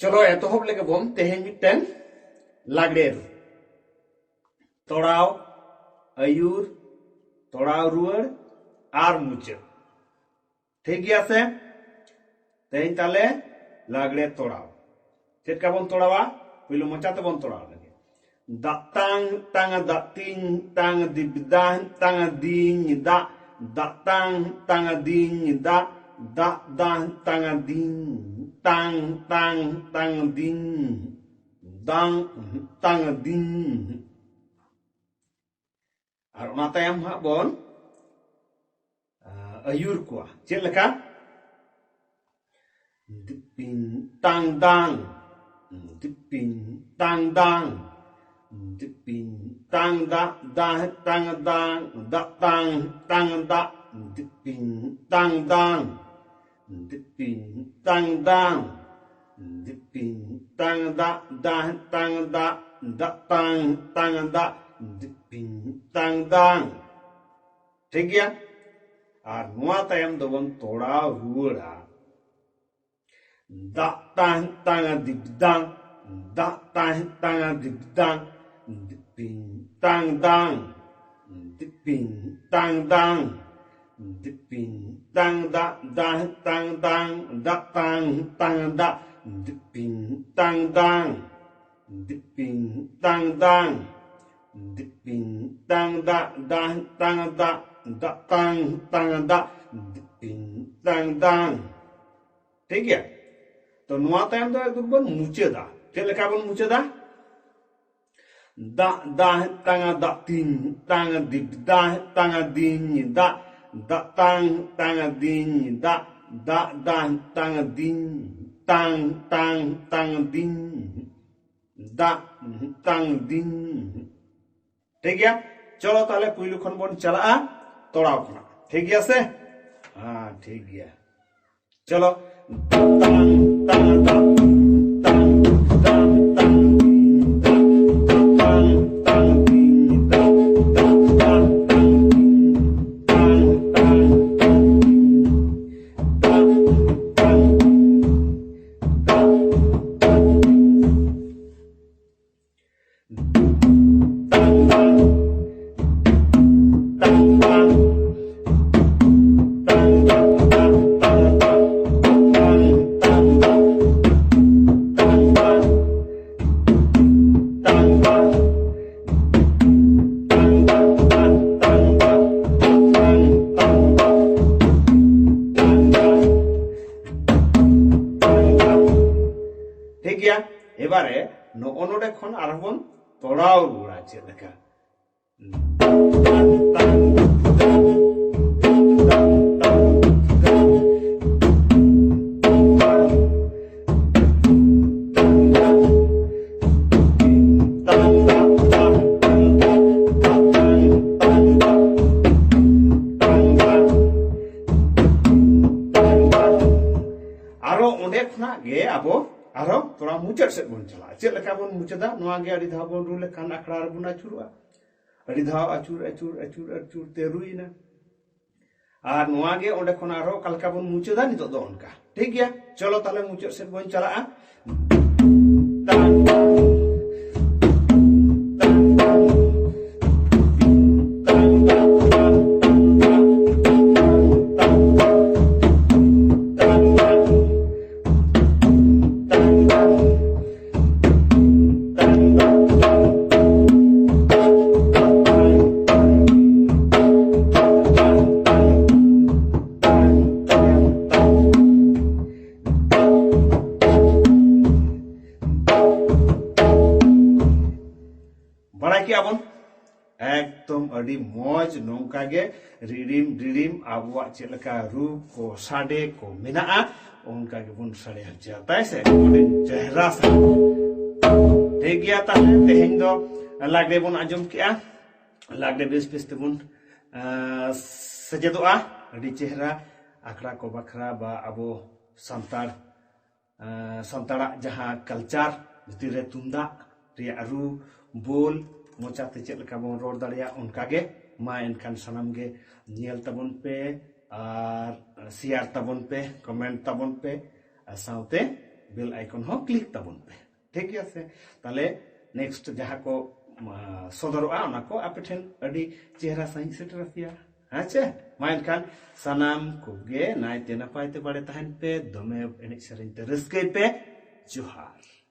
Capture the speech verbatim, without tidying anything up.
ᱪᱚᱞᱚ ᱮᱛᱚᱦᱚᱵ ᱞᱮᱜᱮ ᱵᱚᱱ ᱛᱮᱦᱮᱧ ᱢᱤᱫᱴᱟᱝ ᱞᱟᱜᱽᱲᱮ ᱨᱩ᱾ ᱛᱚᱲᱟᱣ, ᱟᱹᱭᱩᱨ, ᱛᱚᱲᱟᱣ ᱨᱩᱣᱟᱹᱲ ᱟᱨ ᱢᱩᱪᱟᱹᱫ᱾ ᱴᱷᱤᱠ ᱜᱮᱭᱟ ᱥᱮ? ᱛᱮᱦᱮᱧ ᱛᱟᱦᱞᱮ ᱞᱟᱜᱽᱲᱮ ᱛᱚᱲᱟᱣ᱾ ᱪᱮᱫ ᱞᱮᱠᱟ ᱵᱚᱱ ᱛᱚᱲᱟᱣᱟ? ᱯᱳᱭᱞᱳ ᱢᱚᱪᱟ ᱛᱮᱵᱚᱱ ᱛᱚᱲᱟᱣ ᱞᱮᱜᱮ᱾ ᱫᱟᱜ ᱛᱟᱝ ᱛᱟᱝ ᱫᱟᱜ ᱛᱤᱧ ᱛᱟᱝ ᱫᱤᱵᱫᱟ ᱛᱟᱝ ᱫᱤᱧ ᱫᱟᱜ ᱫᱟᱜ ᱛᱟᱝ ᱛᱟᱝ ᱫᱤᱧ ᱫᱟᱜ ᱫᱟᱜ ᱫᱟᱝ ᱛᱟᱝ ᱫᱤᱧ ᱛᱟᱝ ᱛᱟᱝ ᱛᱟᱝ ᱫᱤᱧ ᱫᱟᱝ ᱛᱟᱝ ᱫᱤᱧ᱾ ᱟᱨ ᱚᱱᱟ ᱛᱟᱭᱚᱢ ᱦᱟᱸᱜ ᱵᱚᱱ, ᱟᱸ, ᱟᱹᱭᱩᱨ ᱠᱚᱣᱟ᱾ ᱪᱮᱫ ᱞᱮᱠᱟ? ᱫᱤᱯᱤᱧ ᱛᱟᱝ ᱫᱟᱝ, ᱫᱤᱯᱤᱧ ᱛᱟᱝ ᱫᱟᱝ, ᱫᱤᱯᱤᱧ ᱛᱟᱝ ᱫᱟᱜ, ᱫᱟᱜ ᱛᱟᱝ ᱫᱟᱝ, ᱫᱟᱜ ᱛᱟᱝ ᱛᱟᱝ ᱫᱟᱜ, ᱫᱤᱯᱤᱧ ᱛᱟᱝ ᱫᱟᱝ, ᱫᱤᱯᱤᱧ ᱛᱟᱝ ᱫᱟᱝ, ᱫᱤᱯᱤᱧ ᱛᱟᱝ ᱫᱟᱜ, ᱫᱟᱜ ᱛᱟᱝ ᱫᱟᱜ, ᱫᱟᱜ ᱛᱟᱝ ᱛᱟᱝ ᱫᱟᱜ, ᱫᱤᱯᱤᱧ ᱛᱟᱝ ᱫᱟᱝ᱾ ᱴᱷᱤᱠ ᱜᱮᱭᱟ? ᱟᱨ ᱱᱚᱣᱟ ᱛᱟᱭᱚᱢ ᱫᱚᱵᱚᱱ ᱛᱚᱲᱟᱣ ᱨᱩᱣᱟᱹᱲᱟ᱾ ᱫᱟᱜ ᱛᱟᱝ ᱛᱟᱝ ᱫᱤᱯ ᱫᱟᱝ, ᱫᱟᱜ ᱛᱟᱝ ᱛᱟᱝ ᱫᱤᱯ ᱫᱟᱝ, ᱫᱤᱯᱤᱧ ᱛᱟᱝ ᱫᱟᱝ, ᱫᱤᱯᱤᱧ ᱛᱟᱝ ᱫᱟᱝ, ᱫᱤᱯᱤᱧ ᱛᱟᱝ ᱫᱟᱜ, ᱫᱟᱜ ᱛᱟᱝ ᱫᱟᱝ, ᱫᱟᱜ ᱛᱟᱝ ᱛᱟᱝ ᱫᱟᱜ, ᱫᱤᱯᱤᱧ ᱛᱟᱝ ᱫᱟᱝ, ᱫᱤᱯᱤᱧ ᱛᱟᱝ ᱫᱟᱝ, ᱫᱤᱯᱤᱧ ᱛᱟᱝ ᱫᱟᱜ, ᱫᱟᱜ ᱛᱟᱝ ᱫᱟᱜ, ᱫᱟᱜ ᱛᱟᱝ ᱛᱟᱝ ᱫᱟᱜ, ᱫᱤᱯᱤᱧ ᱛᱟᱝ ᱫᱟᱝ᱾ ᱴᱷᱤᱠ ᱜᱮᱭᱟ? ᱛᱚ ᱱᱚᱣᱟ ᱛᱟᱭᱚᱢ ᱫᱚ ᱮᱠᱫᱚᱢ ᱵᱚᱱ ᱢᱩᱪᱟᱹᱫᱟ᱾ ᱪᱮᱫ ᱞᱮᱠᱟ ᱵᱚᱱ ᱢᱩᱪᱟᱹᱫᱟ? ᱫᱟᱜ ᱫᱟᱜ ᱛᱟᱝ ᱫᱟᱜ ᱛᱤᱧ ᱛᱟᱝ ᱫᱤᱯ ᱫᱟᱜ ᱛᱟᱝ ᱫᱤᱧ ᱫᱟᱜ ᱫᱟᱜ ᱛᱟᱝ ᱛᱟᱝ ᱫᱤᱧ ᱫᱟᱜ ᱫᱟᱜ ᱫᱟᱜ ᱛᱟᱝ ᱫᱤᱧ ᱛᱟᱝ ᱛᱟᱝ ᱛᱟᱝ ᱫᱤᱧ ᱫᱟᱜ ᱛᱟᱝ ᱫᱤᱧ᱾ ᱴᱷᱤᱠ ᱜᱮᱭᱟ? ᱪᱚᱞᱚ ᱛᱟᱦᱞᱮ ᱯᱩᱭᱞᱩ ᱠᱷᱚᱱ ᱵᱚᱱ ᱪᱟᱞᱟᱜᱼᱟ ᱛᱚᱲᱟᱣ ᱠᱷᱚᱱᱟᱜ᱾ ᱴᱷᱤᱠ ᱜᱮᱭᱟ ᱥᱮ? ᱦᱮᱸ, ᱴᱷᱤᱠ ᱜᱮᱭᱟ᱾ ᱪᱚᱞᱚ᱾ ᱛᱟᱝ, ᱛᱟᱝ, ᱛᱟᱝ, ᱛᱟᱝ, ᱛᱟᱝ, ᱛᱟᱝ, ᱛᱟᱝ, ᱛᱟᱝ, ᱛᱟᱝ, ᱛᱟᱝ, ᱛᱟᱝ, ᱛᱟᱝ, ᱛᱟᱝ, ᱛᱟᱝ, ᱛᱟᱝ, ᱛᱟᱝ, ᱛᱟᱝ, ᱜᱮᱭᱟ᱾ ᱮᱵᱟᱨᱮ ᱱᱚᱜᱼᱚ ᱱᱚᱰᱮ ᱠᱷᱚᱱ ᱟᱨᱦᱚᱸ ᱵᱚᱱ ᱛᱚᱲᱟᱣ ᱨᱩᱣᱟᱹᱲᱟ᱾ ᱪᱮᱫ ᱞᱮᱠᱟ? ᱟᱨᱚ ᱚᱸᱰᱮ ᱠᱷᱚᱱᱟᱜ ᱜᱮ ᱟᱵᱚ ᱟᱨᱚ ᱛᱷᱚᱲᱟ ᱢᱩᱪᱟᱹᱫ ᱥᱮᱫ ᱵᱚᱱ ᱪᱟᱞᱟᱜᱼᱟ᱾ ᱪᱮᱫ ᱞᱮᱠᱟ ᱵᱚᱱ ᱢᱩᱪᱟᱹᱫᱟ? ᱱᱚᱣᱟ ᱜᱮ ᱟᱹᱰᱤ ᱫᱷᱟᱣ ᱵᱚᱱ ᱨᱩ ᱞᱮᱠᱷᱟᱱ ᱟᱠᱷᱲᱟ ᱨᱮᱵᱚᱱ ᱟᱹᱪᱩᱨᱚᱜᱼᱟ᱾ ᱟᱹᱰᱤ ᱫᱷᱟᱣ ᱟᱹᱪᱩᱨ ᱟᱹᱪᱩᱨ ᱟᱹᱪᱩᱨ ᱟᱹᱪᱩᱨ ᱛᱮ ᱨᱩᱭᱮᱱᱟ᱾ ᱟᱨ ᱱᱚᱣᱟ ᱜᱮ ᱚᱸᱰᱮ ᱠᱷᱚᱱ ᱟᱨᱦᱚᱸ ᱚᱠᱟ ᱞᱮᱠᱟ ᱵᱚᱱ ᱢᱩᱪᱟᱹᱫᱟ, ᱱᱤᱛᱚᱜ ᱫᱚ ᱚᱱᱠᱟ᱾ ᱴᱷᱤᱠ ᱜᱮᱭᱟ, ᱪᱚᱞᱚ ᱛᱟᱦᱞᱮ ᱢᱩᱪᱟᱹᱫ ᱥᱮᱫ ᱵᱚᱱ ᱪᱟᱞᱟᱜᱼᱟ᱾ ᱵᱟᱲᱟᱭ ᱠᱮᱜᱼᱟ ᱵᱚᱱ, ᱮᱠᱫᱚᱢ ᱟᱹᱰᱤ ᱢᱚᱡᱽ᱾ ᱱᱚᱝᱠᱟ ᱜᱮ ᱨᱤᱲᱤᱢ ᱨᱤᱲᱤᱢ ᱟᱵᱚᱣᱟᱜ ᱪᱮᱫ ᱞᱮᱠᱟ ᱨᱩ ᱠᱚ ᱥᱟᱰᱮ ᱠᱚ ᱢᱮᱱᱟᱜᱼᱟ, ᱚᱱᱠᱟ ᱜᱮᱵᱚᱱ ᱥᱟᱰᱮ ᱦᱚᱪᱚᱭᱟ, ᱛᱟᱭ ᱥᱮ? ᱟᱹᱰᱤ ᱪᱮᱦᱨᱟ ᱥᱟᱰᱮ᱾ ᱴᱷᱤᱠ ᱜᱮᱭᱟ, ᱛᱟᱦᱞᱮ ᱛᱮᱦᱮᱧ ᱫᱚ ᱞᱟᱜᱽᱲᱮ ᱵᱚᱱ ᱟᱸᱡᱚᱢ ᱠᱮᱜᱼᱟ, ᱞᱟᱜᱽᱲᱮ ᱵᱮᱥ ᱵᱮᱥ ᱛᱮᱵᱚᱱ ᱟᱸ, ᱥᱮᱪᱮᱫᱚᱜᱼᱟ᱾ ᱟᱹᱰᱤ ᱪᱮᱦᱨᱟ ᱟᱠᱷᱲᱟ ᱠᱚ ᱵᱟᱠᱷᱨᱟ ᱵᱟ ᱟᱵᱚ ᱥᱟᱱᱛᱟᱲ ᱟᱸ, ᱥᱟᱱᱛᱟᱲᱟᱜ ᱡᱟᱦᱟᱸ ᱠᱟᱞᱪᱟᱨ ᱵᱷᱤᱛᱤᱨ ᱨᱮ ᱛᱩᱢᱫᱟᱜ ᱨᱮᱭᱟᱜ ᱨᱩ, ᱵᱳᱞ, ᱢᱚᱪᱟᱛᱮ ᱪᱮᱫ ᱞᱮᱠᱟ ᱵᱚᱱ ᱨᱚᱲ ᱫᱟᱲᱮᱭᱟᱜᱼᱟ, ᱚᱱᱠᱟ ᱜᱮ᱾ ᱢᱟ ᱮᱱᱠᱷᱟᱱ ᱥᱟᱱᱟᱢ ᱜᱮ ᱧᱮᱞ ᱛᱟᱵᱚᱱ ᱯᱮ ᱟᱨ ᱥᱮᱭᱟᱨ ᱛᱟᱵᱚᱱ ᱯᱮ, ᱠᱚᱢᱮᱱᱴ ᱛᱟᱵᱚᱱ ᱯᱮ ᱟᱨ ᱥᱟᱶᱛᱮ ᱵᱮᱞ ᱟᱭᱠᱚᱱ ᱦᱚᱸ ᱠᱞᱤᱠ ᱛᱟᱵᱚᱱ ᱯᱮ᱾ ᱴᱷᱤᱠ ᱜᱮᱭᱟ ᱥᱮ? ᱛᱟᱦᱞᱮ ᱱᱮᱠᱥᱴ ᱡᱟᱦᱟᱸ ᱠᱚ ᱢᱟ, ᱥᱚᱫᱚᱨᱚᱜᱼᱟ, ᱚᱱᱟ ᱠᱚ ᱟᱯᱮ ᱴᱷᱮᱱ ᱟᱹᱰᱤ ᱪᱮᱦᱨᱟ ᱥᱟᱺᱦᱤᱡ ᱥᱮᱴᱮᱨ ᱟᱯᱮᱭᱟ᱾ ᱦᱮᱸ ᱪᱮ? ᱢᱟ ᱮᱱᱠᱷᱟᱱ ᱥᱟᱱᱟᱢ ᱠᱚᱜᱮ ᱱᱟᱭᱛᱮ ᱱᱟᱯᱟᱭ ᱛᱮ ᱵᱟᱲᱮ ᱛᱟᱦᱮᱱ ᱯᱮ, ᱫᱚᱢᱮ ᱮᱱᱮᱡ ᱥᱮᱨᱮᱧ ᱛᱮ ᱨᱟᱹᱥᱠᱟᱹᱭ ᱯᱮ᱾ ᱡᱚᱦᱟᱨ᱾